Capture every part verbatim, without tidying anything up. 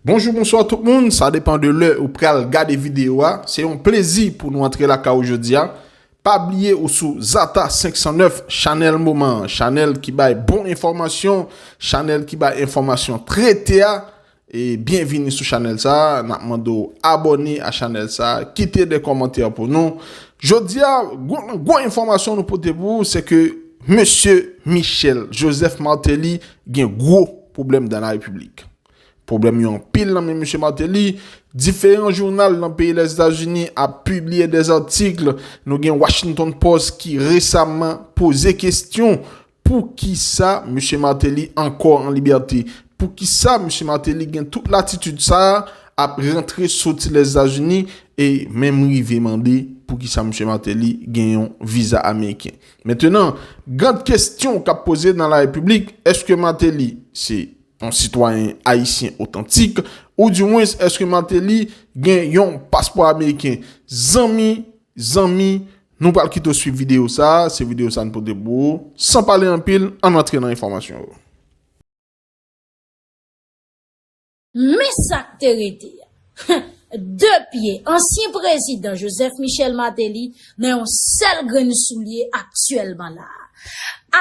Bonjou, bonswa tout moun, sa depann de lè ou pral gade videyo a. Se yon plezi pou nou antre lakay ou jodi a. Pa bliye ou sou Zata senk san nèf, chanèl moman an, chanèl ki bay bon enfòmasyon, chanèl ki bay enfòmasyon trete a. E byenvini sou chanèl sa a. N ap mande w abòne a chanèl sa a, kite de kòmantè pou nou. Jodi a, gwo, gwo enfòmasyon nou pote pou ou, se ke mesye Michel Joseph Martelly gen gwo pwoblèm dans la République. Pwoblèm yo anpil nan men mesye Martelly. Diferan jounal nan peyi Lèzetazini ap pibliye de zatik. Nou gen Washington Post ki resaman poze kesyon, poukisa mesye Martelly ankò an libète? Poukisa mesye Martelly gen tout latitid sa a ap rantre soti Lèzetazini e menm rive mande poukisa mesye Martelly gen yon viza ameriken? Mentenan, gad kesyon k ap poze nan la Repiblik, èske Martelly se yon sitwayen ayisyen otantik, oudimwens èske Martelly gen yon paspò ameriken? Zanmi, zanmi, nou pral kite w swiv videyo sa a, se videyo sa a n pote pou ou. San pale anpil, ann antre nan enfòmasyon yo. Men sa k te rete a. De pye ansyen prezidan Joseph Michel Martelly nan yon sèl grenn soulye aktyèlman la a.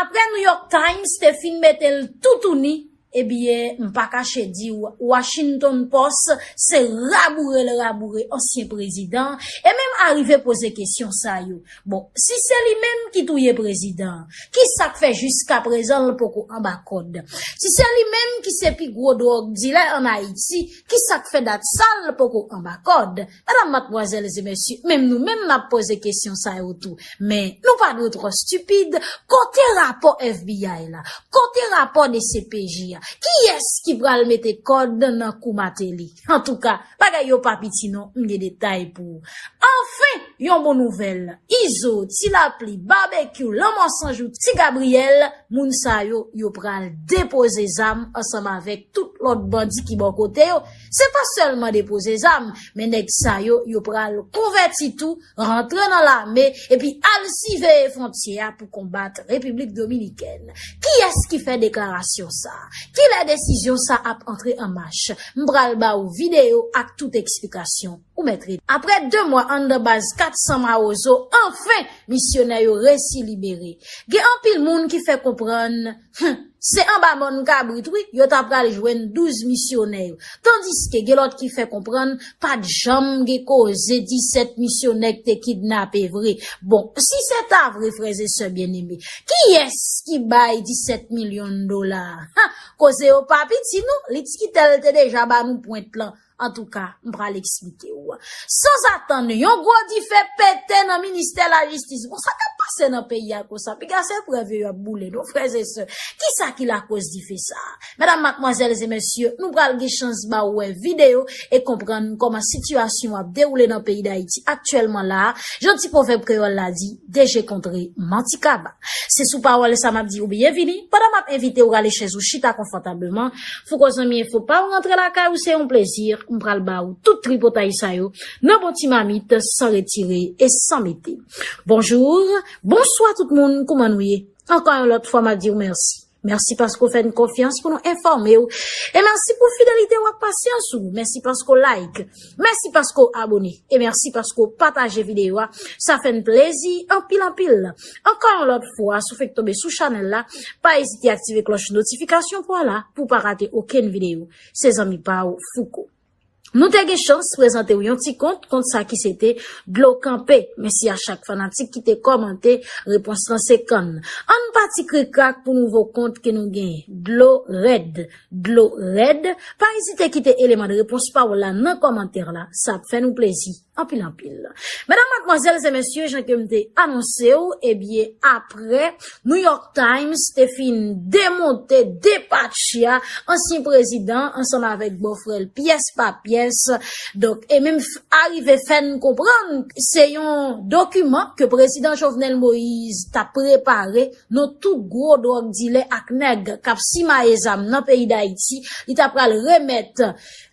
Apre New York Times te fin mete l toutouni, ebyen, m pa kache di w, Washington Post se raboure l raboure ansyen prezidan an, e menm arive poze kesyon sa yo. Bon, si se li menm ki touye prezidan an, kisa k fè jiskaprezan l poko anba kòd? Si se li menm ki se pi gwo dwòg dilè ann Ayiti, kisa k fè dat sa l poko anba kòd? Medam, madmwazèl e mesye, menm nou menm n ap poze kesyon sa yo tou. Men, nou pa dwe twò stipid. Kote rapò FBI la? Kote rapò DCPJ a? Kiyès ki pral mete kòd nan kou Martelly? Antouka, bagay yo pa piti non, m gen detay pou ou. Anfen, yon bon nouvèl. Izo, Ti Lapli, Babekyou, Lanmò San Jou, Ti Gabriyèl, moun sa yo, yo pral depoze zam ansanm avèk tout lòt bandi ki bò kote yo. Se pa sèlman depoze zam, men nèg sa yo, yo pral konvèti tou, rantre nan lame, epi al siveye fwontyè a pou konbat Repiblik Dominikèn. Kiyès ki fè deklarasyon sa a? Kilè desizyon sa ap antre an mach? M pral ba ou videyo ak tout eksplikasyon. Ou mèt rete. Apre de mwa anndan baz kat san Mawozo, anfen, misyonè yo resi libere. Gen anpil moun ki fè konprann, hmm, se anba mòn kabrit, wi, yo ta pral jwenn douz misyonè yo. Tandiske gen lòt ki fè konprann pa t janm gen koze disèt misyonè k te kidnape vre. Bon, si se ta vre, frè e sè byeneme, kiyès ki bay disèt milyon dola a? Ha! Koze yo pa piti non, Litskitèl te deja ba nou pwent lan. Antouka, m pral eksplike w. Sanzatann, yon gwo dife pete nan ministè lajistis. Bon, sa k ap pase nan peyi a konsa? Piga se prèv yo y ap boule, non, frè e sè. Kisa ki lakoz dife sa a? Medam, madmwazèl e mesye, nou pral gen chans ba w wè videyo e konprann kòman sitiyasyon ap dewoule nan peyi Dayiti aktyèlman la a. Jan ti pwovèb kreyòl la di, deje kontre manti kaba. Se sou pawòl sa m ap di w byenvini, pandan m ap envite w rale chèz ou chita konfòtableman. Fouko zanmi enfo pa w rantre lakay ou, se yon plezi, m pral ba w tout tripotay sa yo nan bon ti mamit, san retire e san mete. Bonjou, bonswa tout moun, kouman nou ye? Ankò yon lòt fwa, m ap di w mèsi. Mèsi paske w fè n konfyans pou nou enfòme w. E mèsi pou fidelite w ak pasyans ou. Mèsi paske w like. Mèsi paske w abone. E mèsi paske w pataje videyo a. Sa fè n plezi anpil anpil. Ankò yon lòt fwa, si w fenk tonbe sou chanèl la, pa ezite aktive klòch notifikasyon pou w la, pou w pa rate okenn videyo. Se zanmi pa w, Fouko. Nou te gen chans prezante w yon ti kont, kont sa ki se te Dlo Kanpe. Mèsi a chak fanatik ki te kòmante, repons lan se kann. Ann pati krikrak pou nouvo kont ke nou genyen, Dlo Rèd. Dlo Rèd. Pa ezite kite eleman de repons pa w la nan kòmantè la, sa ap fè nou plezi anpil anpil. Medam, madmwazèl e mesye, jan ke m te anonse w, ebyen, apre New York Times te fin demonte, depatche ansyen prezidan ansanm avèk bòfrè l pyès pa pyès. Donk, e menm f-, arive fè n konprann se yon dokiman ke prezidan Jovenel Moïse t ap prepare, non, tout gwo dwòg dilè ak nèg k ap simaye zam nan peyi Dayiti, li ta pral remèt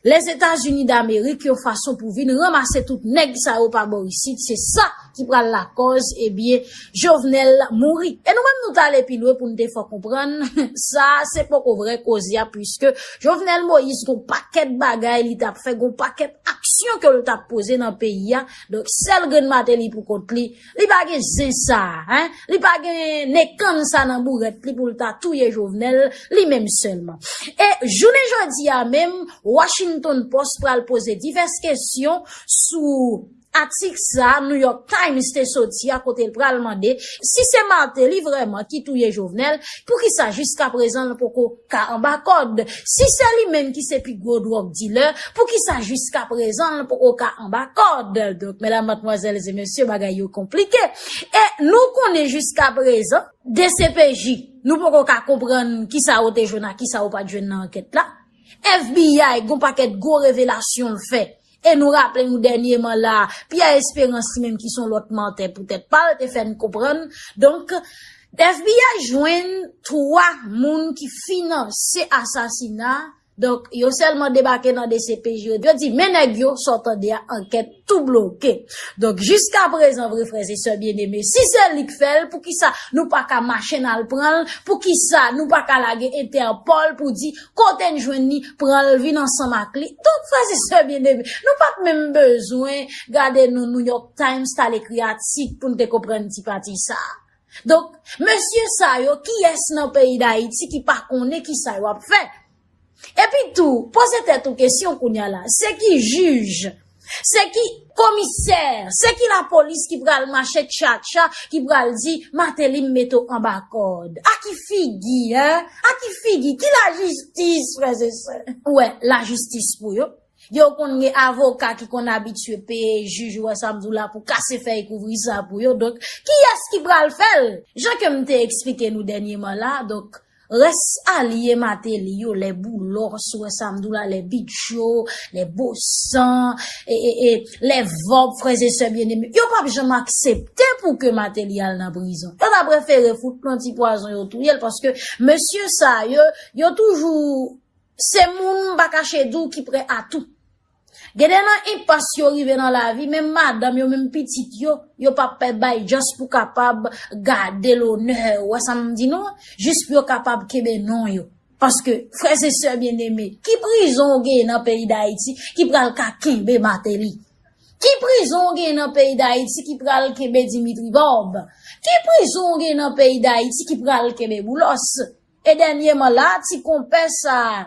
Lèzetazini Damerik yon fason pou vin ranmase tout Nèg sa yo pa bò isit, se sa ki pral lakòz, ebyen, Jovenel mouri. E nou menm nou t ale pi lwen pou n te fè w konprann, sa se poko vrè koze a, piske Jovenel Moïse gon pakèt bagay li t ap fè, gon pakèt aksyon ke l t ap poze nan peyi a. Donk, sèl grenn Martelly pou kont li, li pa gen zen sa, en? Li pa gen nekann sa nan bourèt li pou l ta touye Jovenel, li menm sèlman. E jounen jodi a menm, Washington Post pral poze divès kesyon sou atik sa New York Times te soti a, kote l pral mande si se Martelly vrèman ki touye Jovenel, poukisa jiskaprezan l poko ka anba kòd? Si se li menm ki se pi gwo drug dealer, poukisa jiskaprezan l poko ka anba kòd? Donk, medam, madmwazèl e mesye, bagay yo konplike. E nou konnen jiskaprezan, D C P J, nou poko ka konprann kisa yo te jwenn ak kisa yo pa t jwenn nan ankèt la. F B I, gon pakèt gwo revelasyon l fè. E nou raple nou dènyèman la, Pierre Espérance li menm ki se yon lòt mantè poutèt pa l, te fè n konprann. Donk, F B I jwenn twa moun ki finanse asasina. Donk, yo sèlman debake nan D C P J, yo di, men nèg yo, sa w tande a, ankèt tou bloke. Donk, jiskaprezan, vre frè e sè byeneme, si se li k fè l, poukisa nou pa ka mache n al pran l? Poukisa nou pa ka lage Entèpòl pou di, kote n jwenn li, pran l, vin ansanm ak li? Donk, frè e sè byeneme, nou pa t menm bezwen gade nou New York Times t al ekri atik pou n te konprann ti pati sa a. Donk, mesye sa yo, kiyès nan peyi Dayiti ki pa konnen kisa yo ap fè? Epi tou, poze tèt ou kesyon kounye a la, se ki jij, se ki komisè, se ki lapolis ki pral mache tchatcha, ki pral di, Martelly, m mete w anba kòd? A ki figi, en? A ki figi? Ki lajistis, frè e sè? Ou wè, lajistis pou yo. Yo konn gen avoka ki konn abitye peye jij, ou wè sa m di w la, pou kase fèy kouvri sa pou yo. Donk, kiyès ki pral fè l? Jan ke m te eksplike nou dènyèman la, donk, rès alye Martelly yo, lè Boulos, ou wè sa m di w la, lè Bicho, lè Bosan, e, e, e, lè Vòb, frè e sè byeneme, yo p ap janm aksepte pou ke Martelly al nan prizon. Yo ta prefere fout yon ti pwazon yo touye l, paske mesye sa yo, yo toujou se moun, m pa kache di w, ki prè a tou. Gen de nan enpas yo rive nan lavi, menm madanm yo, menm pitit yo, yo p ap pè bay just pou kapab gade lonè, ou wè sa m di nou an? Jis pou yo kapab kenbe non yo. Paske, frè e sè byeneme, ki prizon w genyen nan peyi Dayiti ki pral ka kenbe Martelly? Ki prizon w genyen nan peyi Dayiti ki pral kenbe Dimitri Vorbe? Ki prizon w genyen nan peyi Dayiti ki pral kenbe Boulos? E dènyèman la, ti konpè sa a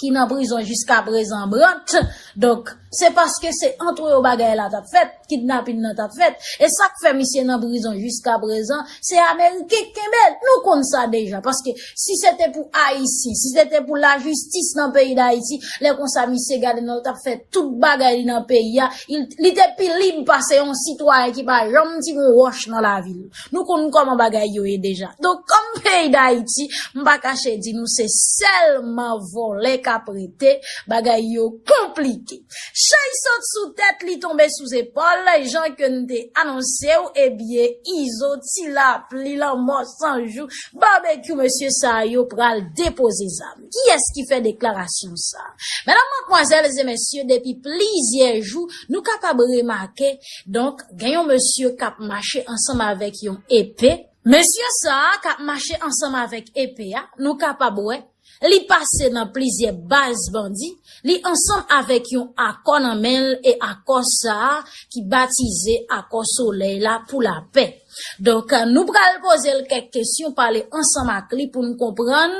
ki nan prizon jiskaprezan, Brandt. Donk, se paske se antre yo bagay la t ap fèt, kidnapin nan t ap fèt. E sa k fè misye nan prizon jiskaprezan, se Ameriken k kenbe l. Nou konn sa deja, paske si se te pou Ayisyen, si se te pou lajistis nan peyi Dayiti, lè konsa misye gade nan l t ap fè tout bagay li nan peyi a, il, li te pi lib pase yon sitwayen ki pa janm tire yon wòch nan lavi l. Nou konn kòman bagay yo ye deja. Donk, kòm peyi Dayiti, m pa kache di nou se sèlman vòlè k ap rete, bagay yo konplike. Chay sot sou tèt, li tonbe sou zepòl, jan ke n te anonse w, ebyen, Izo, Ti Lapli, Lanmò San Jou, Babekyou, mesye sa yo pral depoze zam. Kiyès ki fè deklarasyon sa? Medam, madmwazèl e mesye, depi plizyè jou, nou kapab remake, donk, gen yon mesye k ap mache ansanm avèk yon epe. Mesye sa a k ap mache ansanm avèk epe a, nou kapab wè, li pase nan plizyè baz bandi, li ansanm avèk yon akò nan men l, e akò sa a ki batize Akò Solèy la pou lapè. Donk, nou pral poze l kèk kesyon, pale ansanm ak li pou n konprann,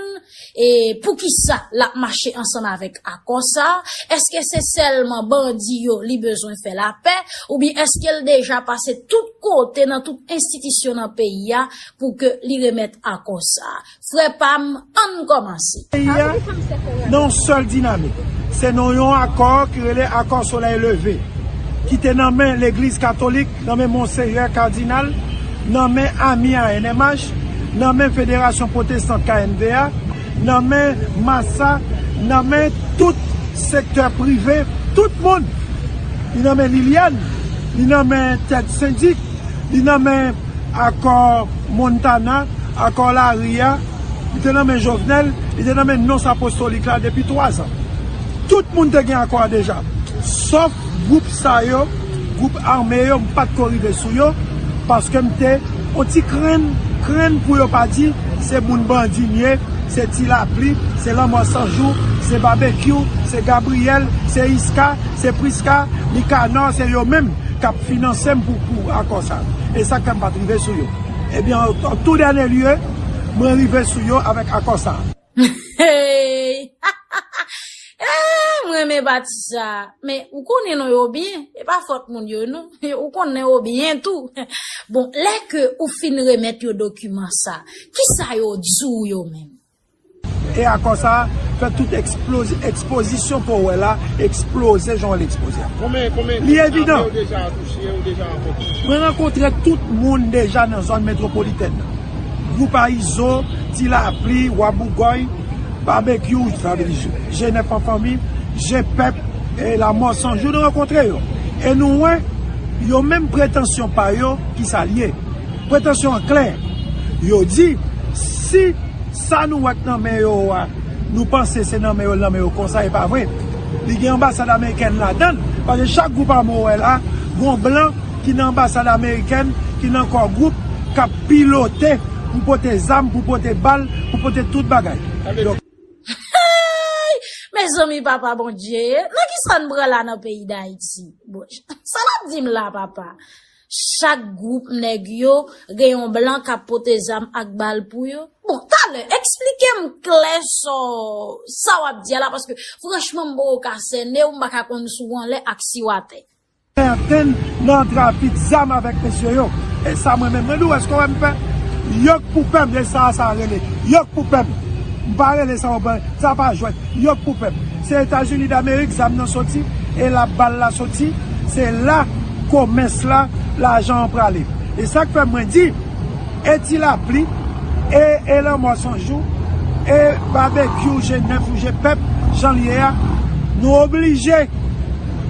e, poukisa l ap mache ansanm avèk akò sa a. Èske se sèlman bandi yo li bezwen fè lapè, oubyen èske l deja pase tout kote nan tout enstitisyon nan peyi a pou ke li remèt akò sa a? Frè pa m, ann kòmanse. Peyi a nan yon sèl dinamik. Se nan yon akò ki rele Akò Solèy Leve, ki te nan men Legliz Katolik, nan men Monsenyè Kadinal, nan men ami A N M H, nan men Federasyon Pwotestan K N V A, nan men Massa, nan men tout sektè prive, tout moun. Li nan men Liliane, li nan men tèt sendik, li nan men akò Montana, akò lari a, li te nan men Jovenel, li te nan men nons apostolik la depi twa zan. Tout moun te gen akò a deja. Sòf gwoup sa yo Gwoup ame yo, m pa t ko rive sou yo, paske m te on ti krenn, krenn pou yo pa di se moun bandi m ye, se Ti Lapli, se Lanmò San Jou, se Babekyou, se Gabriyèl, se Iska, se Priska, Nikanò, se yo menm k ap finanse m pou, pou akò sa. E sa k fè m pa t rive sou yo. Ebyen, an, an tou dènye lye, mwen rive sou yo avèk akò sa. Hey! Eh, mwen renmen pati sa. Men, ou konnen non yo byen. E pa fòt moun yo, non. Ou konnen yo byen tou. Bon, lè ke ou fin remèt yo dokiman sa, kisa yo di w yo menm? E akò sa fè tout eksplozi-, ekspozisyon ke w wè la eksploze jan w wè l eksploze a. Konbyen, konbyen Li evidan. Ame ou deja touche, ou deja rankontre? Mwen rankontre tout moun deja nan zòn metwopolitèn nan. Gwoup a Izo, Ti Lapli, Wa Bougòy, Babekyou, sa vle di G nèf an fanmi, G Pèp, e Lanmò San Jou, nou rankontre yo. E nou wè, yo menm pretansyon pa yo, kisa l ye. Pretansyon an klè. Yo di, si sa nou wè k nan men yo a, nou panse se nan men yo, nan men yo konsa, e pa vre. Li gen anbasad amerikèn ladan l, paske chak gwoup ame w wè la, gon blan ki nan anbasad amerikèn, ki nan Core Group, k ap pilote pou pote zam, pou pote bal, pou pote tout bagay. Donk, Hey! Mezanmi, papa Bondye, nan kisa n pran la nan peyi Dayiti? Bon, sa n ap di m la, papa? Chak gwoup nèg yo gen yon blan k ap pote zam ak bal pou yo. Bon, talè, eksplike m klè sa w, sa w ap di a la, paske franchman, m poko ka sène w, m pa ka konn si w anlè ak si w atè. Sèten nan trafik zam avèk mesye yo. E sa mwen menm, mwen di w, èske w wè m fè? Yo k pou pè m, e sa sa rele. Yo k pou pè m. M pa rele sa w pè, sa pa jwèt. Yo k pou pè m. Se Etazini Damerik zam nan soti, e la bal la soti, se la komès la, lajan an prale. E sa k fè mwen di, e Ti Lapli, e, e Lanmò San Jou, e Babekyou, G nèf ou G Pèp, jan l ye a, nou oblije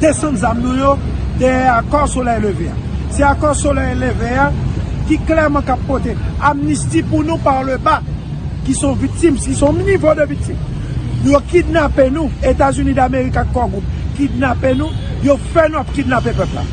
desann zam nou yo dèyè akò Solèy Leve a. Se akò Solèy Leve a ki klèman k ap pote amnisti pou nou par le bas, ki se yon viktim, ki se yon nivo de viktim. Yo kidnape nou, Etazini Damerik ak Core Group kidnape nou, yo fè nou ap kidnape pèp la.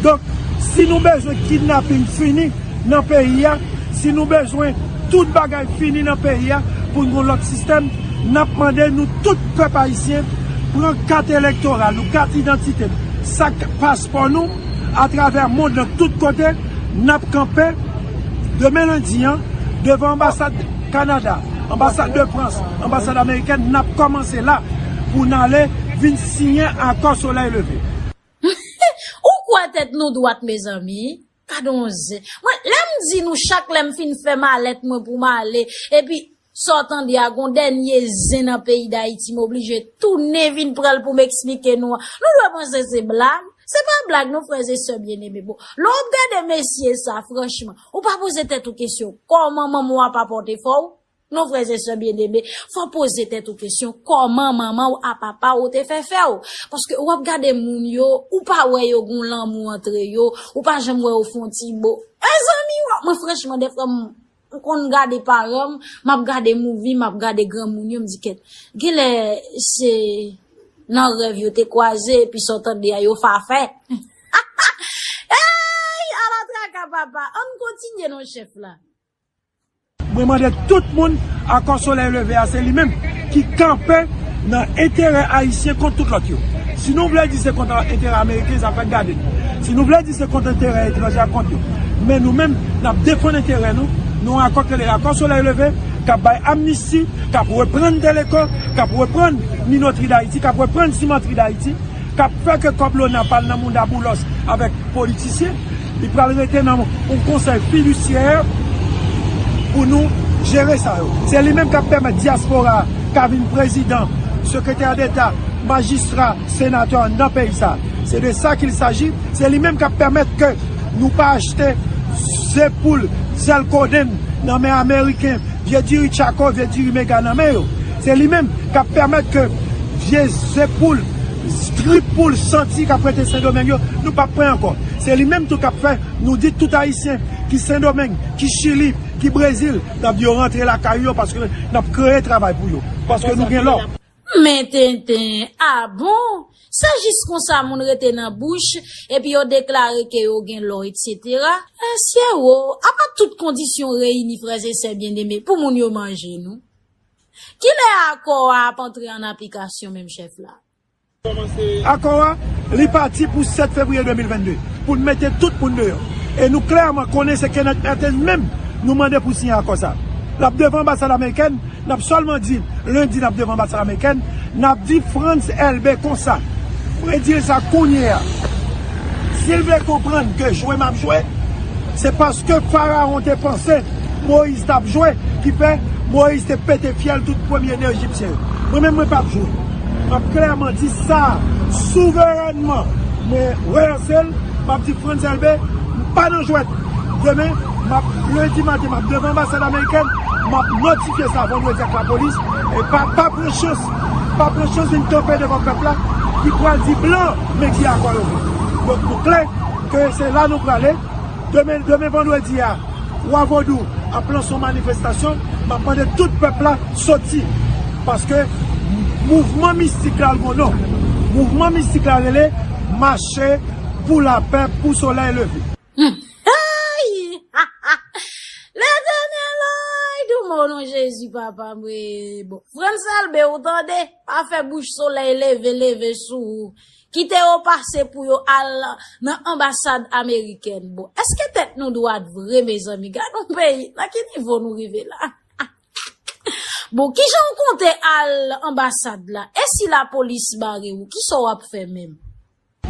Donk, si nou bezwen kidnaping fini nan peyi a, si nou bezwen tout bagay fini nan peyi a pou n gen yon lòt sistèm, n ap mande nou tout pèp ayisyen pran kat elektoral nou, kat idantite nou, sak paspò nou atravè mond lan tout kote, n ap kanpe demen lendi an devan anbasad Kanada, anbasad de Frans, anbasad amerikèn, n ap kòmanse la pou n ale vin siyen akò Solèy Leve. Ou kwè tèt nou dwat, mezanmi? Gade yon zen. Mwen, lè m di nou chak lè m fin fè malèt mwen pou m ale, epi sa w tande a, gon dènye zen nan peyi Dayiti, m oblije tounen vin pran l pou m eksplike nou an. Nou dwe panse se blag. Se pa blag non, frè e sè byeneme. Bon, lè w ap gade mesye sa, franchman, ou pa poze tèt ou kesyon, kòman manman w ap apòte fò w? Non, frè e sè byeneme, fò w poze tèt ou kesyon, kòman manman w a papa w te fè fè w? Paske w ap gade moun yo, ou pa wè yo gon lanmou antre yo, ou pa janm wè yo fè yon ti bo. Mezanmi, w ap, mwen franchman, dèfwa m, m konn gade paran m, m ap gade movie, m ap gade granmoun yo, m di kèt, genlè se nan rèv yo te kwaze, epi sa w tande a yo fafè. Ey, ala traka papa, ann kontinye non chèf la. Mwen mande tout moun, akò Solèy Leve a se li menm ki kanpe nan enterè ayisyen kont tout lòt yo. Si nou vle di se kont enterè ameriken, sa fèk gade nou. Si nou vle di se kont enterè etranjè, a kont yo. Men nou menm, n ap defann enterè nou. Nou akò k rele akò Solèy Leve, k ap bay amnisti, k ap reprann Teleco, k ap reprann Minotri Dayiti, k ap reprann Simantri Dayiti, k ap fè ke kòb lona pa al nan mouda Boulos avèk politisyen, li pral rete nan yon konsèy fidisyè pou nou jere sa yo. Se li menm k ap pèmèt dyaspora ka vin prezidan, sekretè deta, majistra, senatè nan peyi sa. Se de sa qu'il s'agit. Se li menm k ap pèmèt ke nou pa achte ze poul, zèl kodenn nan men ameriken, vye diri tchako, vye diri mega nan men yo. Se li menm k ap pèmèt ke vye ze poul, trip poul santi k ap rete Sendomeng yo, nou p ap pran ankò. Se li menm tou k ap fè nou di tout ayisyen ki Sendomeng, ki Chili, ki Brezil, n ap di yo rantre lakay yo paske n ap kreye travay pou yo. Paske nou gen lò. Men tenten, a bon? Se jis konsa moun rete nan bouch, epi yo deklare ke yo gen lò, etsetera. Mesye wo, apa tout kondisyon reyini, frè e sè byeneme, pou moun yo manje nou? Kilè akò a ap antre an aplikasyon menm, chèf la? Akò a, li pati pou sèt fevriye de mil vennde, pou n mete tout moun deyò. E nou klèman konnen se Kenneth Merten menm nou mande pou siyen akò sa. L ap devan anbasad amerikèn, n ap sèlman di, lendi n ap devan anbasad amerikèn, n ap di Frantz Elbé konsa, fredi sa kounye a. Si l vle konprann ke jwe m ap jwe, se paske Farawon te panse Moyiz t ap jwe, ki fè Moyiz te pete fyèl tout premye de Ejipsyen yo. Mwen menm, mwen p ap jwe. M ap klèman di sa, souverènman, mwen relanse l, m ap di Frantz Elbé, m pa nan jwèt. Demen, m ap, lendi maten, m ap devan anbasad amerikèn, m ap notifye sa vandredi ak lapolis, e pa, pa pran chans, pa pran chans vin kanpe devan pèp la, ki pral di blan, men ki akò yo vle. Donk, nou klè ke se la nou prale. Demen, demen vandredi a, Wa Vodou ap lanse yon manifestasyon, m ap mande tout pèp la soti. Paske mouvman mistik la, l gon non. Mouvman mistik la rele Mache pou lapè, pou solèy leve. Ay! Letènèl, ay, dou mo non Jezi, papa mwen. Bon, Frantz Elbé, ou tande? Pa fè bouch solèy leve, leve sou ou. Kite yo pase pou yo al nan anbasad amerikèn. Bon, èske tèt nou dwat vre, mezanmi? Gad yon peyi, nan ki nivo nou rive la? Bon, kijan w konte al anbasad la? E si lapolis bare w, kisa w ap fè menm?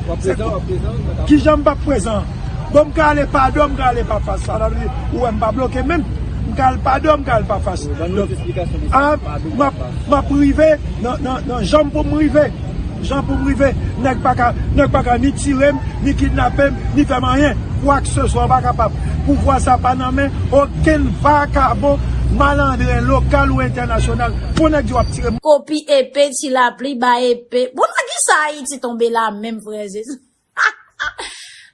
W ap prezan, w ap prezan, w ap... Kijan m p ap prezan? Bon, m ka ale pa do, m ka ale pa fas. Sa vle di, ou wè m pa bloke menm. M ka al pa do, m ka al pa fas. Donk, a, m ap, m ap rive nan, nan, nan jan m pou m rive. Jan pou m rive, nèg pa ka, nèg pa ka ni tire m, ni kidnape m, ni fè m anyen. Kwakseswa pa kapab. Pouvwa sa pa nan men okenn vakabon, malandren lokal ou entènasyonal. Pou nèg di w ap tire m. Kopi epe, Ti Lapli bay epe. Bon, nan kisa Ayiti tonbe la menm, frè e sè?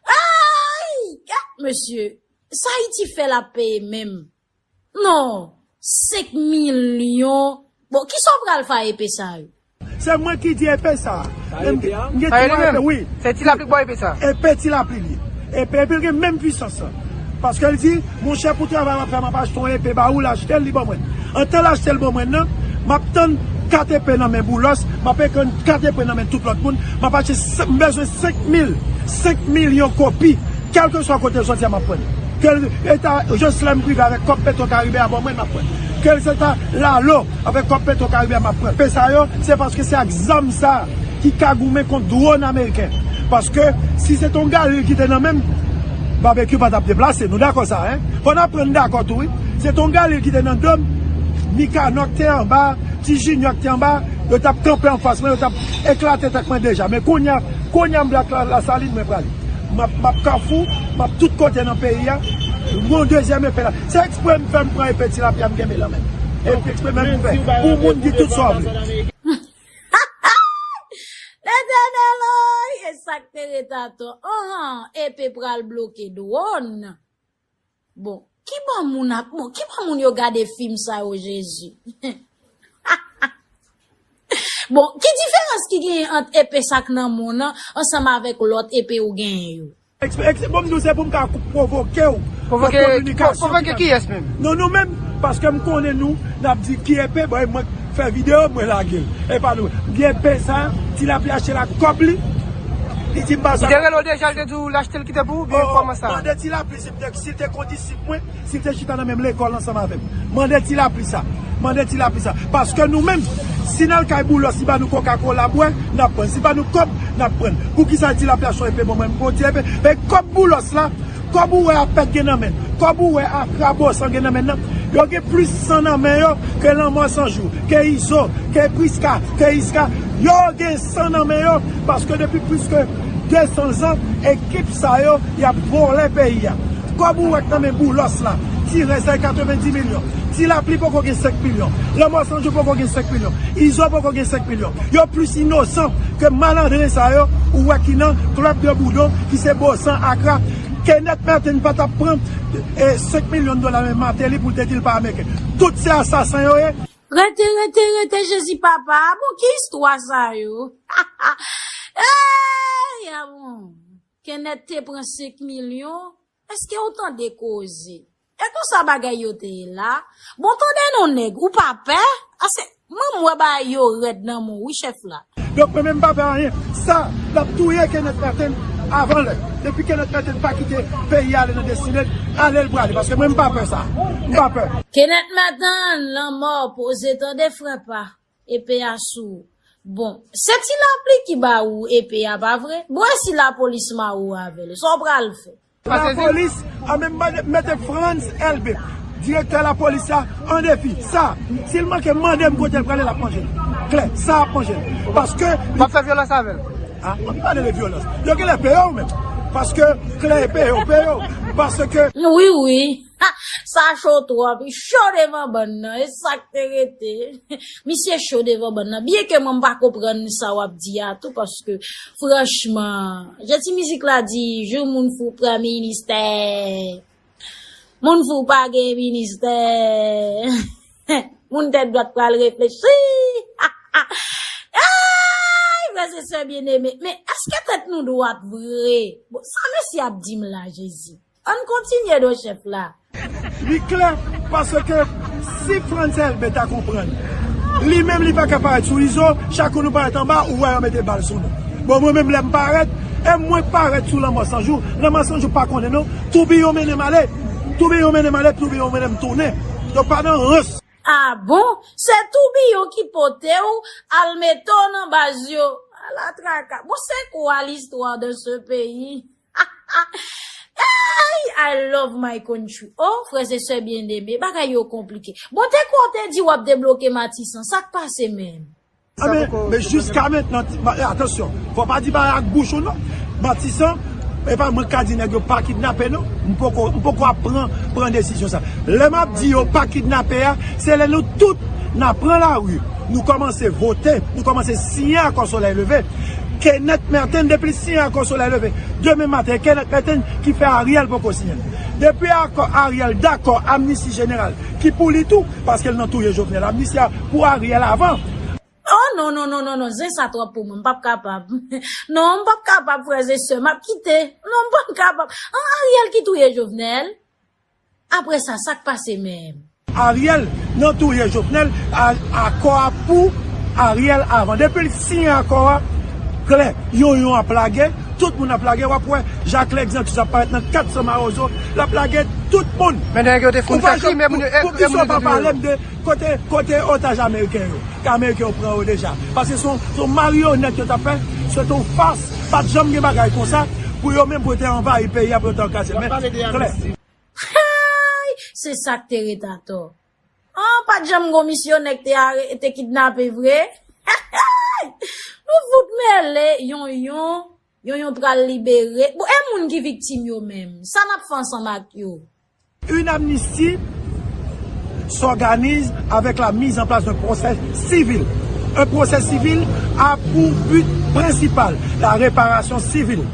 Ay! Gad, mesye. Sa Ayiti fè l ap peye menm. Non, senk milyon. Bon, kisa w pral fè ak epe sa yo? Se mwen ki di epe sa. Sa epe a? M gen twa epe, wi. Se Ti Lapli k ba w epe sa? Epe Ti Lapli li ye. Epe, epe l gen menm pwisans lan. Paske l di, monchè, pou travay w ap fè, m ap achte yon epe ba ou, l achte l, li ban mwen. Antan l achte l ban mwen nan, m ap tann kat epe nan men Boulos, m ap tann kat epe nan men tout lòt moun, m ap achte, m bezwen senk mil, senk milyon kopi. Kèlkeswa kote l soti a, m ap pran l. Ke l eta Joslèm Prive avèk kòb Petro Karibe a ban mwen, m ap pran l. Ke l se ta Lalo avèk kòb Petro Karibe a, m ap pran l. Epe sa yo, se paske se ak zam sa ki ka goumen kont dwòn ameriken. Paske si se t on galil ki te nan men m, Babekyou pa t ap deplase. Nou dakò sa, en? Fò n aprann dakò tou, wi. Se t on galil ki te nan do m, Mikanò k te anba, Ti Jinyò k te anba, yo t ap kanpe anfas mwen, yo t ap eklate tèt mwen deja. Men kounye a, kounye a m Black La, Lasalin, mwen prale. M ap, m ap Kafou, m ap tout kote nan peyi a. Yon dezyèm epe la. Se eksprè m fè m pran epe Ti Lapli a m kenbe nan men m. Epe eksprè menm m fè. Pou moun di tout sa w vle. Letènèl, oy, e sa k te ret atò. Anhan, epe pral bloke dwòn. Bon, ki bò moun ap, bon, ki bò moun yo gade fim sa yo, Jezi? Bon, ki diferans ki genyen ant epe sa k nan men w nan ansanm avèk lòt epe ou genyen yo? Eks-, eks-, bon, m di w, se pou m ka kou-, pwovoke w. Pwovoke, pwovoke kiyès menm? Non, nou menm, paske m konnen nou, n ap di ki epe, bon, e mwen k fè videyo, mwen lage l. E pa nou. M di epe sa, Ti Lapli achte l ak kòb li. Li di m pa sa. Li te rele w deja, li te di w l achte l kite pou ou, oubyen kòman sa? Mande Ti Lapli si m te, si l te kondisip mwen, si l te chita nan menm lekòl ansanm avè m. Mande Ti Lapli sa. Mande Ti Lapli sa. Paske nou menm, si n al kay Boulos, li ba nou Coca-Cola bwè, n ap pran. Si l ba nou kòb, n ap pran. Poukisa Ti Lapli achte yon epe ban mwen, m pran yon ti epe? Men kòb Boulos la, kòb ou wè Apèd gen nan men l, kòb ou wè Akra Bosan gen nan men l nan, yo gen plis san nan men yo ke Lanmò San Jou, ke Izo, ke Prisca, ke Iska. Yo gen san nan men yo, paske depi plis ke de san zan, ekip sa yo, y ap vòlè peyi a. Kòb ou wè k nan men Boulos la, ti rès ay katrevendi milyon. Ti Lapli poko gen senk milyon. Lanmò San Jou poko gen senk milyon. Izo poko gen senk milyon. Yo plis inosan ke malandren sa yo, ou wè ki nan club de boudon, ki se Bosan, Akra. Kenneth Merten pa t ap pran, e, senk milyon dola men Martelly pou l te di l pa Ameriken. Tout se asasen yo ye. Rete, rete, rete, Jezi papa. Bon, ki istwa sa yo? Ey, a bon. Kenneth te pran senk milyon. Èske ou tande koze? E konsa bagay yo te ye la? Bon, tande non, nèg, ou pa pè? Ase, mwen, m wè bagay yo rèd nan men w, wi, chèf la. Donk, mwen menm m pa pè anyen. Sa, l ap touye Kenneth Merten avan lè. Depi Kenneth Merten pa kite peyi a ale nan destine l, ale l prale. Paske mwen, m pa pè sa. M pa pè. Kenneth Merten, lanmò poze, tande, frè pa. Epe a sou ou. Bon, se ti lapli ki ba ou epe a, pa vre? Bon, e si lapolis mare w avè l, sa w pral fè? Lapolis, a menm mande, mete Frantz Elbé, direktè lapolis la, an defi. Sa, si l manke mande m kote l prale, l ap manje l. Klè, sa ap manje l. Paske. W ap fè vyolans avè l? A, w ap pale de vyolans. Yo genlè peye w menm. Paske, klè, peye w, peye w. Paske. Wi, wi. Ha! Sa cho twòp, cho devan bann nan, e sa k te rete. Misye cho devan bann nan. Byen ke mwen m pa konprann sa w ap di a tou, paske, franchman, jan ti mizik la di, jou moun fou pran ministè. Moun fou pa gen ministè. Moun tèt dwat pral reflechi. Ay, frè e sè byeneme. Men èske tèt nou dwat vre? Bon, sa mesye ap di m la, Jezi? Ann kontinye do chèf la. Li klè, paske si Frantz Elbé ta konprann, li menm li pa ka parèt sou Izo, chak kou nou parèt anba, ou wè yo mete bal sou nou. Bon, mwen menm lè m parèt, e mwen k parèt sou Lanmò San Jou, Lanmò San Jou pa konnen non, toubiyon mennen m ale, toubiyon mennen m ale, toubiyon mennen m tounen. Donk pa nan rans. A bon? Se toubiyon ki pote w al mete w nan baz yo. Ala traka. Bon, c'est quoi l'histoire de ce pays? Hey, I love my country. Oh, frè e sè byeneme, bagay yo konplike. Bon, te kwè w te di w ap debloke Matisan, sa k pase menm? A men, men jiska mentnan, ti- ma- atansyon, fò pa di bagay ak bouch ou non. Matisan, e pa mwen k ka di nèg yo pa kidnape non. M poko, m poko ap pran, pran desizyon sa. Lè m ap di yo pa kidnape a, se lè nou tout n a pran lari, nou kòmanse vote, nou kòmanse siyen akò Solèy Leve. Kenneth Merten, depi l siyen akò Solèy Leve, demen maten, e Kenneth Merten ki fè Ariel poko siyen l. Depi akò Ariel dakò amnisti jeneral, ki pou li tou, paske l nan touye Jovenel, amnisti a pou Ariel avan. Oh, non, non, non, non, non, zen sa twòp pou mwen, m p ap kapab. Non, m p ap kapab, frè e sè, m ap kite. Non, m p ap kapab. An, Ariel ki touye Jovenel? Apre sa, sa k pase menm? Ariel, nan touye Jovenel, a- akò a pou Ariel avan. Depi l siyen akò a, klè, yonyon ap lage, tout moun ap lage, w ap wè Jacques Lexantus ap parèt nan kat san mawozo, l ap lage tout moun. Men nèg yo te foun fè krim, men moun yo, e, poukisa w pa pale m de kote, kote otaj ameriken yo? Ke ameriken yo pran yo deja. Paske se yon, se yon maryonèt yo t ap fè, se te yon fas, pa t janm gen bagay konsa, pou yo menm pou yo te anvayi peyi a, pou yo te ankaze. Men, klè. Hey! Se sa k te ret atò. An, pa t janm gon misyonè k te are, te kidnape vre. Nou fout mele, yonyon, yonyon pral libere. Bon, e moun ki viktim yo menm? Sa n ap fè ansanm ak yo? Une amnistie s'organise avec la mise en place d'un procès civil. Un procès civil a pour but principal la réparation civile.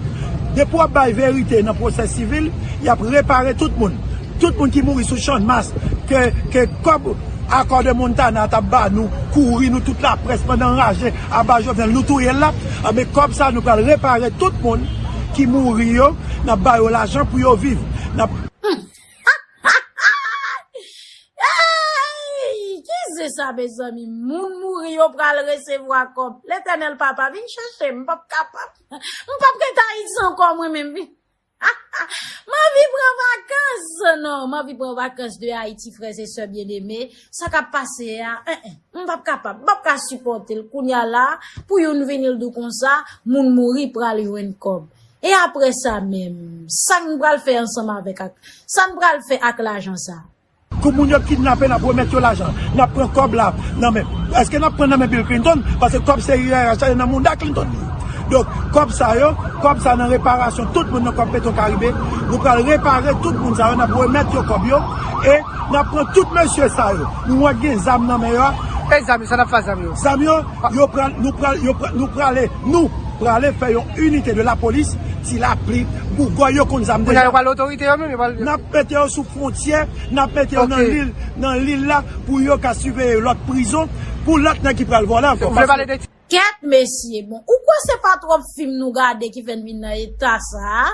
Depi w ap bay verite nan pwosè sivil, y ap repare tout moun. Tout moun ki mouri sou Channmas, ke, ke kòb Akò de Montana t ap ba nou, kouri nou tout laprès pandan raje aba Jovenel, nou touye l la. Anben, kòb sa nou pral repare tout moun ki mouri yo, n ap ba yo lajan pou yo viv. N ap Ey! Ki zen sa, mezanmi? Moun mouri, yo pral resevwa kòb. Letènèl Papa, vin chèche m, m p ap kapab. M p ap rete Ayiti ankò, mwen menm, vin. M anvi pran vakans. Non, m anvi pran vakans de Ayiti, frè e sè byeneme. Sa k ap pase a, en, en, m p ap kapab. M p ap ka sipòte l. Kounye a la, pou youn vini l di w konsa, moun mouri pral jwenn kòb. E apre sa menm, sa n pral fè ansanm avèk ak, sa n pral fè ak lajan sa? Kou moun yo kidnape, n ap remèt yo lajan. N ap pran kòb la nan men. Èske n ap pran nan men Bill Clinton? Paske kòb se I R H la, nan mouda Clinton li ye. Donk, kòb sa yo, kòb sa nan reparasyon tout moun nan kòb Petro Caribe, nou pral repare tout moun sa yo, n ap remèt yo kòb yo, e n ap pran tout mesye sa yo. Nou wè gen zam nan men yo a. E zam yo, sa n ap fè zam yo? Zam yo, yo pral, nou pral, yo pral, nou prale, nou prale fè yon inite de lapolis Ti Lapli, Bougòy, yo konn zam deja. Kounye a yo pral otorite yo menm, yo pral. N ap mete yo sou fwontyè, n ap mete yo nan lil, nan lil la, pou yo ka siveye lòt prizon, pou lòt nèg ki pral vòlè ankò. Ou vle pale de ti. Kèt mesye, bon, ou kwè se pa twòp fim nou gade ki fè n vin nan eta sa a?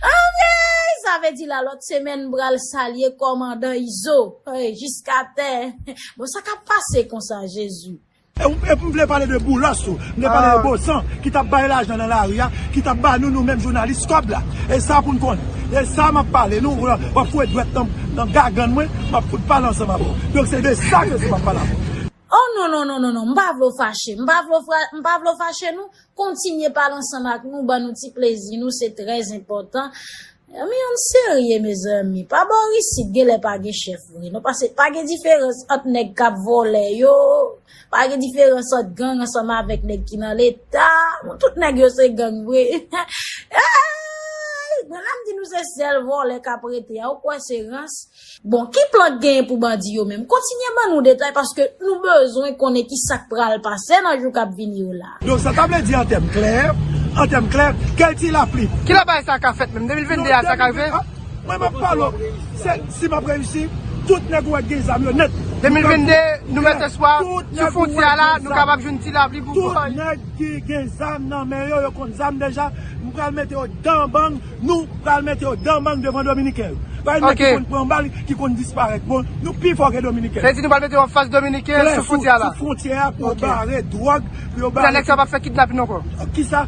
Anmwey, sa vle di la lòt semèn m pral salye kòmandan Izo. Hey, jiskatè. Bon, sa k ap pase konsa, Jezi? E m, e m vle pale de Boulos tou. M vle pale de Bosan ki t ap bay lajan nan lari a, ki t ap ba nou, nou menm jounalis, kòb la. E sa pou n konnen. E sa m ap pale. Nou, w ap foure dwèt nan, nan gagann mwen, m ap fout pale ansanm avè w. Donk, se de sa ke se m ap pale avè w. Oh non, non, non, non, non, m pa vle w fache. M pa vle w fra-, m pa vle w fache, non. Kontinye pale ansanm ak nou, ban nou ti plezi nou, se trè enpòtan. Zanmi, ann serye, mezanmi. Pa bò isit, genlè pa gen chèf vre. Non, paske pa gen diferans ant nèg k ap vòlè yo, pa gen diferans ant gang ansanm avèk nèg ki nan Leta. Bon, tout nèg yo se gang vre. Ey! Bon, lè m di nou se sèl vòlè k ap rete a, ou kwè se rans? Bon, ki plan k genyen pou bandi yo menm? Kontinye ban nou detay paske nou bezwen konnen ki sa k pral pase nan jou k ap vini yo la. Donk, sa ta vle di an tèm klè, an tèm klè, kèl Ti Lapli. Kilè bagay sa ka fèt menm? De mil venn de a sa ka rive? Mwen, m ap pale w, se, si m ap reyisi, tout nèg ou wè k gen zam yo nèt. De mil venn de, nou mèt espwa, sou fwontyè a la, nou kapab jwenn Ti Lapli pou Bougòy. Tout nèg ki gen zam nan men yo, yo konn zam deja, m pral mete yo dan bang, nou pral mete yo dan bang devan Dominiken yo. Pa gen nèg ki konn pran bal, ki konn disparèt. Bon, nou pi fò ke Dominiken. Sa vle di nou pral mete yo anfas Dominiken sou fwontyè a la. Sou fwontyè a pou yo bare dwòg, pou yo bare. Nèg sa p ap fè kidnapin ankò. Kisa?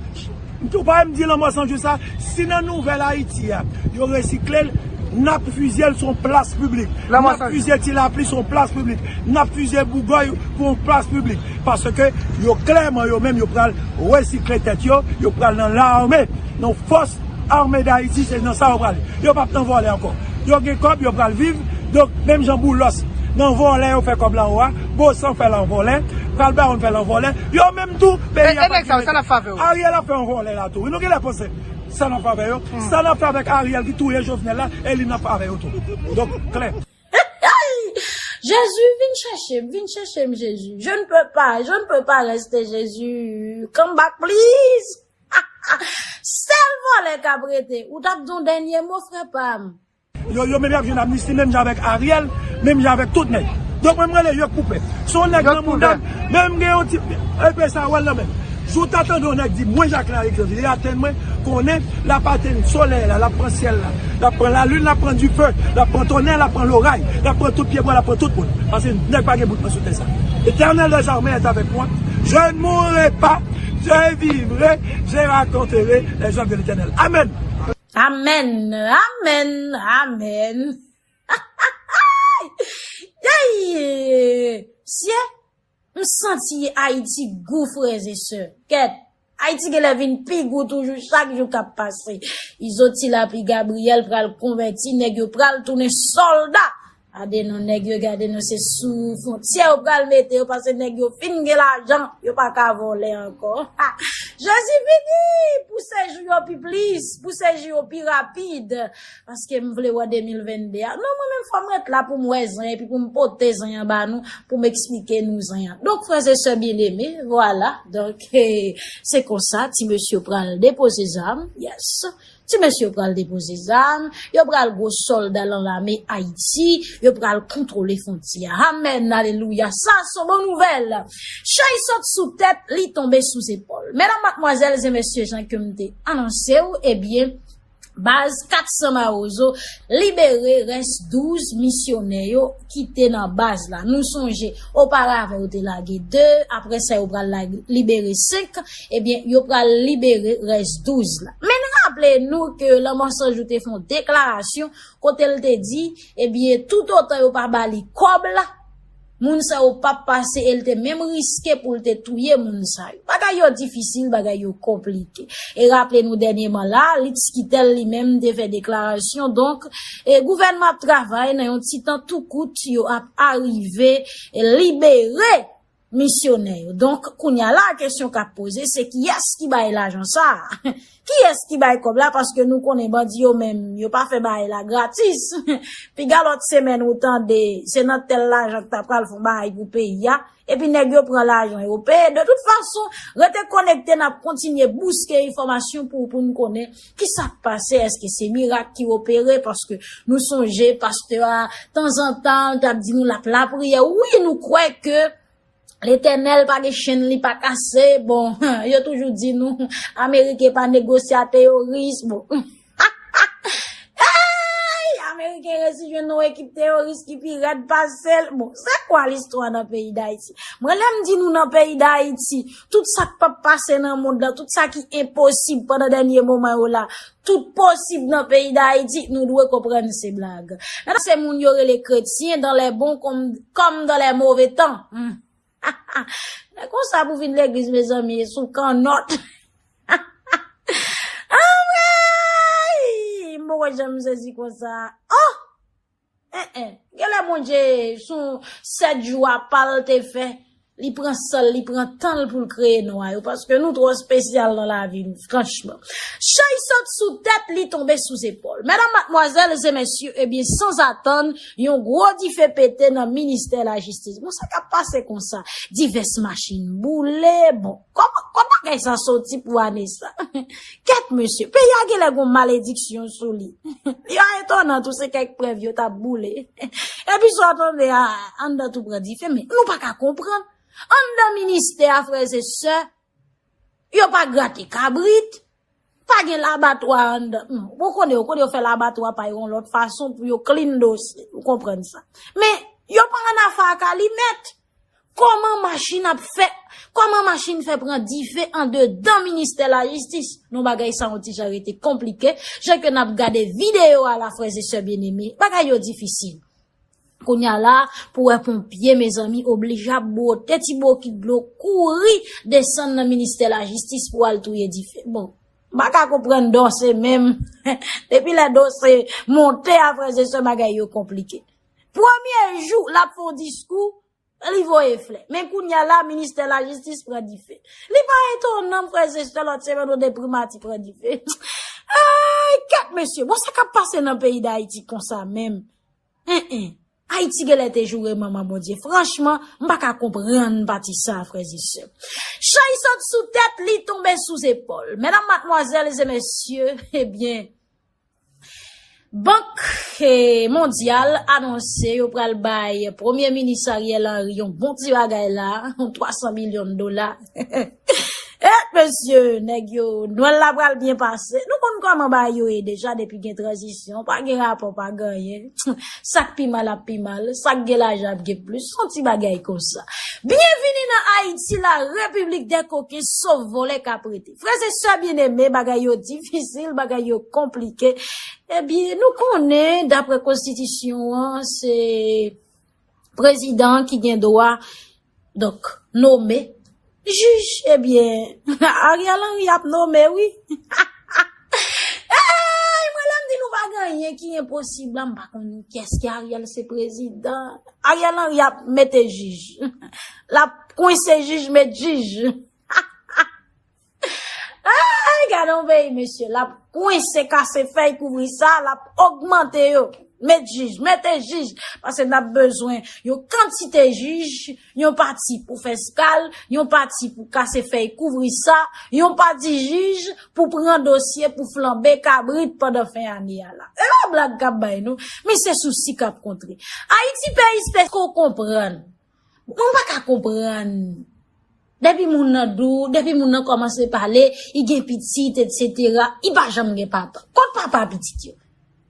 Ou pa wè m di Lanmò San Jou sa? Si nan nouvèl Ayiti a, yo resikle l, n ap fizye l sou yon plas piblik. N ap fizye Ti Lapli sou yon plas piblik. N ap fizye Bougòy pou yon plas piblik. Paske yo klèman, yo menm, yo pral resikle tèt yo, yo pral nan lame, nan fòs ame d Ayiti, se nan sa yo prale. Yo p ap nan vòlè ankò. Yo gen kòb, yo pral viv. Donk, menm jan Boulos nan vòlè yo fè kòb la anwo a, Bosan fè l an vòlè, Kalbawon fè l an vòlè. Yo menm tou, peyi a pa gen rete. Ariel ap fè an vòlè la tou. Wi, nou genlè panse sa n ap fè avè yo. Sa n ap fè avèk Ariel ki touye Jovenel la, e li n ap fè avè yo tou. Donk, klè. Jezi, vin chèche m, vin chèche m, Jezi. Je ne peux pas, je ne peux pas rester, Jezi. Come back, please. Sèl vòlè k ap rete. Ou t ap di yon dènye mo, frè pa m? Yo, yo menm y ap jwenn amnisti, menm jan avèk Ariel, menm jan avèk tout nèg. Donk, mwen, m rele yo k pou pèp. Se yon nèg nan mouda m, menm gen yon ti, epe sa, wè l nan men m. Si w ta tande yon nèg di, mwen, Jacquelin Alexandre, li atenn mwen, konnen l ap atenn solèy la, l ap pran syèl la, l ap pran lalin, l ap pran dife, l ap pran tonnè, l ap pran loray, l ap pran tout pyebwa, l ap pran tout moun. Paske nèg pa gen bout nan sou tè sa. L'Éternel des armées est avec moi. Je ne mourrai pas, je vivrai, je raconterai les œuvres de l'Éternel. Amen. Amèn, amèn, amèn. Hey! Sye, m santi Ayiti gou, frè e sè. Kèt, Ayiti genlè vin pi gou toujou, chak jou k ap pase. Izo, Ti Lapli, Gabriel pral konvèti, nèg yo pral tounen sòlda. Gade non, nèg yo, gade non, se sou fwontyè yo pral mete yo, paske nèg yo fin gen lajan, yo pa ka vòlè ankò. Jezi vini pou sejou yo pi plis, pou sejou yo pi rapid, paske m vle wè de mil venn de a. Non, mwen menm, fò m ret la pou m wè zen an, epi pou m pote zen an ba nou, pou m eksplike nou zen an. Donk, frè e sè byeneme, vwala. Donk, eh, se konsa, ti mesye pral depoze zam, yes. Ti mesye yo pral depoze zam, yo pral gwo sòlda nan lame Ayiti, yo pral kontwole fwontyè a. Amèn, alelouya, sa se yon bon nouvèl. Chay sot sou tèt, li tonbe sou zepòl. Medam, madmwazèl e mesye, jan ke m te anonse w, ebyen, baz kat san Mawozo libere rès douz misyonè yo ki te nan baz la. Nou sonje, oparavan yo te lage de, apre sa yo pral la-, libere senk, ebyen, yo pral libere rès douz la. Men n raple nou ke Lanmò San Jou te fè yon deklarasyon kote l te di, ebyen, toutotan yo pa ba li kòb la, moun sa yo p ap pase, e l te menm riske pou l te touye moun sa yo. Bagay yo difisil, bagay yo konplike. E raple nou dènyeman la, Litz Quitel li menm te fè deklarasyon. Donk, e gouvènman ap travay nan yon ti tan tou kout, yo ap arive, e libere misyonè yo. Donk, kounye a la, kesyon k ap poze, se kiyès ki bay lajan sa a? Kiyès ki bay kòb la? Paske nou konnen bandi yo menm, yo pa fè bagay la gratis. Piga lòt semèn ou tande, se nan tèl lajan k ta pral fè yon bagay pou peyi a. Epi nèg yo pran lajan yo peye. De tout fason, rete konekte, n ap kontinye bouske enfòmasyon pou, pou n konnen kisa k pase, èske se mirak ki opere, paske nou sonje pastè a, tanzantan, l t ap di nou l ap lapriyè. Wi, nou kwè ke Letènèl pa gen chenn li pa kase. Bon, yo toujou di nou, Ameriken pa negosye a teyoris. Bon. Ey! Ameriken resi jwenn yon ekip teyoris ki pi rèd pase l. Bon, se kwa listwa nan peyi Dayiti? Mwen, lè m di nou nan peyi Dayiti, tout sa k p ap pase nan mond lan, tout sa ki enposib pandan dènye moman yo la, tout posib nan peyi Dayiti, nou dwe konprann se blag. Nan se moun yo rele kretyen dans les bons comme, comme dans les mauvais temps. Hmm. Men konsa pou vin legliz, mezanmi, e sou kannòt. Anmwey! M poko janm sezi konsa. Oh! En, en. Genlè Bondye, sou sèt jou apa l te fè, li pran san l, li pran tan l pou l kreye nou a yo, paske nou twò espesyal nan lavi nou, franchman. Chay sot sou tèt, li tonbe sou zepòl. Medam, madmwazèl e mesye, ebyen, sanzatann, yon gwo dife pete nan ministè lajistis. Bon, sa k ap pase konsa? Divès machin boule. Bon, kòman, kòman bagay sa soti pou ane sa? Kèt mesye, peyi a genlè gon malediksyon sou li. Li pa etonan tou, se kèk prèv yo t ap boule. Epi sa w tande a, anndan tou pran dife, men nou pa ka konprann. Anndan ministè a, frè e sè, yo pa grate kabrit, pa gen labatwa anndan. Hmm, ou konnen, ou konnen yo fè labatwa pa yo yon lòt fason pou yo clean dosye, ou konprann sa. Men, yo pa ann afè ak alimèt. Kòman machin ap fè, kòman machin fè pran dife andedan ministè lajistis? Non, bagay sa yon ti jan rete konplike. Jan ke n ap gade videyo a la, frè e sè byeneme, bagay yo difisil. Kounye a la, pou wè ponpye, mezanmi, oblije ap bwote ti bokit dlo, kouri desann nan ministè lajistis pou al touye dife. Bon, m pa ka konprann dosye menm. Depi lè dosye monte a, frè e sè, bagay yo konplike. Premye jou, l ap fè yon diskou, li voye flè. Men kounye a la, ministè lajistis pran dife. Li pa etonan, frè e sè, lòt semèn, ou de primati pran dife. Ay, kèt mesye, bon, sa k ap pase nan peyi Dayiti konsa menm? En, en. Ayiti genlè te joure manman Bondye. Franchman, m pa ka konprann pati sa, frè e sè. Chay sot sou tèt, li tonbe sou zepòl. Medam, madmwazèl e mesye, ebyen, Bank, eh, Mondyal anonse yo pral bay Premye Minis Ariel Henry yon bon ti bagay la, yon twa san milyon dola. Eh, mesye, nèg yo, Nwèl la pral byen pase. Nou konn kòman bagay yo ye deja depi gen tranzisyon. Pa gen rapò, pa gen anyen. Sa k pi mal ap pi mal, sa k gen lajan ap gen plis. Se yon ti bagay konsa. Byenvini nan Ayiti, la repiblik dè koken, sof vòlè k ap rete. Frè e sè byeneme, bagay yo difisil, bagay yo konplike. Ebyen, nou konnen, daprè konstitisyon an, se prezidan ki gen dwa, donk, nome jij. Ebyen, Ariel Henry ap nome, wi. Ey, mwen, lè m di nou pa gen anyen ki enposib la, m pa konn kiyès ki Ariel se prezidan. Ariel Henry ap mete jij. L ap kwense jij, met jij. Ay, gade yon peyi, mesye. L ap kwense, kase fèy kouvri sa, l ap ogmante yo. Met jij, mete jij. Paske n ap bezwen yon kantite jij, yon pati pou fè eskal, yon pati pou kase fèy kouvri sa, yon pati jij pou pran dosye pou flanbe kabrit pandan fen ane a la. E pa blag k ap bay, non. Men se sousi k ap kontre. Ayiti peyi spes, èske w konprann? Mwen pa ka konprann. Depi moun nan dou, depi moun nan kòmanse pale, li gen pitit, etsetera, li pa janm gen papa. Kot papa pitit yo?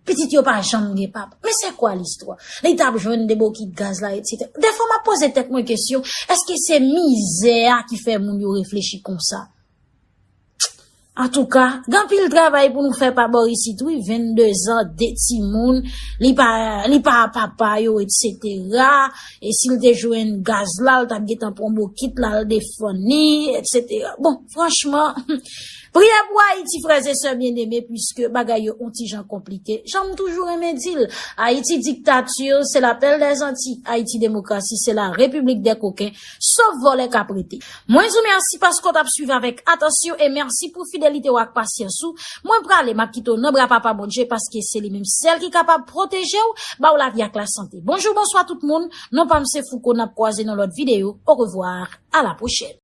Pitit yo pa janm gen papa. Men se kwa listwa? Li t ap jwenn de bokit gaz la, etsetera. Dèfwa, m ap poze tèt mwen kesyon, èske se mizè a ki fè moun yo reflechi konsa? Antouka, gen anpil travay pou nou fè pa bò isit, wi. Vennde zan, de timoun, li pa, li pa papa yo, etsetera. E si l te jwenn gaz la, l t ap gentan pran bokit la, l defann li, etsetera. Bon, franchman, Priyè pou Ayiti, frè e sè byeneme, piske bagay yo on ti jan konplike. Jan m toujou renmen di l, Ayiti diktati, se la pèl dè zanti, Ayiti demokrasi, se la repiblik dè koken, sof vòlè k ap rete. Mwen di w mèsi paske w t ap swiv avèk atansyon e mèsi pou fidelite w ak pasyans ou. Mwen prale, m ap kite w nan bra Papa Bondye paske se li menm sèl ki kapab pwoteje w, ba w lavi ak lasante. Bonjou, bonswa tout moun. Non pa m se Fouco, n ap kwaze nan lòt videyo. Orevwa, a la pwochèn.